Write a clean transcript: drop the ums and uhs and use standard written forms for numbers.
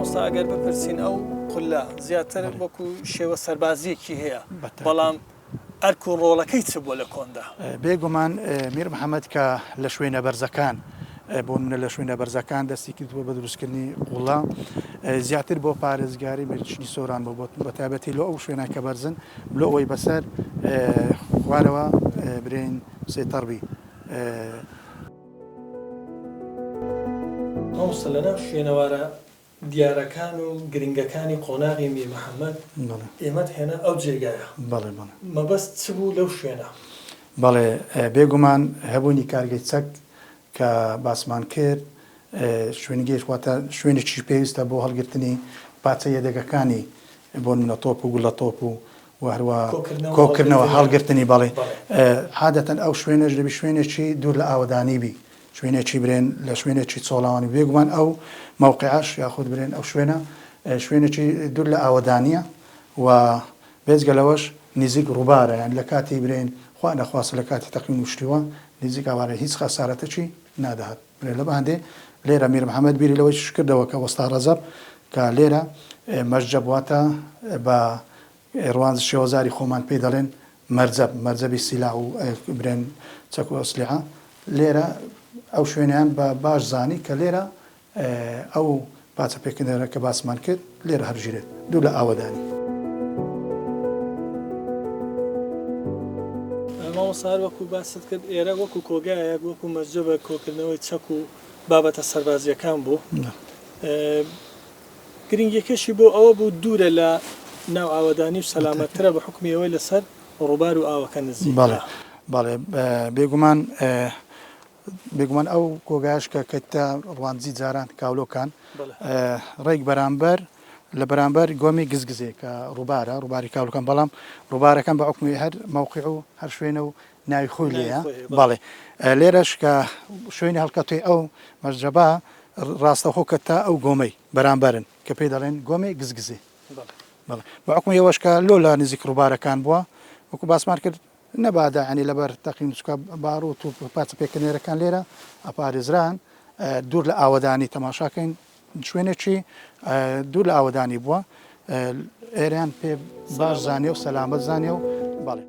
مامۆستا ئەگەر بپرسین ئەو قوللە زیاتر وەکو شێوە سەربازییەکی هەیە، بەڵام ئەرک و ڕۆڵەکەی چ بووە لە کۆندا؟ بێ گومان میر محەمەد کە لە شوێنە بەرزەکان بۆ نمونە لە شوێنە بەرزەکان دەستی کردووە بە دروستکردنی قوڵە زیاتر بۆ پارێزگاری میرنشینی سۆران بۆ بە تایبەتی لۆ ئەو شوێنە کە بەرزن لۆ ئەوەی بەسەر خوارەوە برێن سەیتەڕ بی. مامۆستا لەناو شوێنەوارە دیارەکان و گرنگەکانی قۆناغی میر محەمەد ئێمەت هێنا ئەو جێگایە مەبەست چ بوو لەو شوێنە؟ بەڵێ بێگومان هەبوونی کارگەی چەک کە باسمان کرد شوێنگەیش واتە شوێنێکیش پێویستە بۆ هەڵگرتنی پارچە یەدەگەکانی بۆ نمونە تۆپ و گوللە تۆپ و و هەروە کۆکردنەوە هەڵگرتنی بەڵێ عادەتەن ئەو شوێنەش دەبی شوێنێکی دوور لە ئاوەدانی بی شوێنێکی برێن لە شوێنێکی چۆڵاوانی بێگومان ئەو مەوقعەش یاخود برێن ئەو شوێنە شوێنێکی دوور لە ئاوەدانیە و بێجگە لەوەش نزیک ڕووبارە یان لە کاتی برێن خوا نەخواستە لە کاتی تەقین و شتیوە نزیک ئاوارە هیچ خەسارەتەکی نادەهات برێ لە بەهەندێ لێرە میر محەمەد بیری لەوەیش کردەوە کە وەستا ڕەجەب کە لێرە مەرجەب واتە بە ڕوانز شێوەزاری خۆمان پێی دەڵێن مەرجەب، مەرجەبی سیلاح و برێن چەک و ئەسلیحە، لێرە ئەو شوێنەیان بە باش زانی کە لێرە ئەو پاچە پێکەنەرە کە باسمان کرد لێرە هەبژیرێت دوور لە ئاوەدانی. مامۆستا هەر وەکو باست کرد ئێرە وەکو کۆگایەک وەکو مەرجەبە کۆکردنەوەی چەک و بابەتە سەربازییەکان بوو. گرنگیەکەشی بۆ ئەوە بوو دوورە لە ناو ئاوەدانی و سەلامەتترە بە حوکمی ئەوەی لەسەر ڕووبار و ئاوەکە نزیکە. بەڵێ بەڵێ بێگومان بێگومان ئەو کۆگایەش کە کەتە ڕواندزی جاران کاولۆکان ڕێک بەرامبەر لە بەرامبەر گۆمی گزگزێ کە ڕووبارە ڕووباری کاولۆکان بەڵام ڕووبارەکان بە حوکمی هەر مەوقع و هەر شوێنە و ناوی خۆی لێیە بەڵێ لێرەش کە شوێنی هەڵکەوتەی ئەو مەرجەبا ڕاستەوخۆ کە تا ئەو گۆمەی بەرامبەرن کە پێی دەڵێن گۆمەی گزگزێ بەڵێ بە حوکمی ئەوەش کە لۆ لە نزیک ڕووبارەکان بووە وەکو باسمان کرد نەبادا یانی لەبەر تەقین چکە باروت و پارچە پێکەنێرەکان لێرە ئەپارێزران دوور لە ئاوەدانی تەماشاکەین شوێنێکی دوور لە ئاوەدانی بووە ئێرەیان پێ باش زانێ و سەلامەت زانێ و بەڵێ.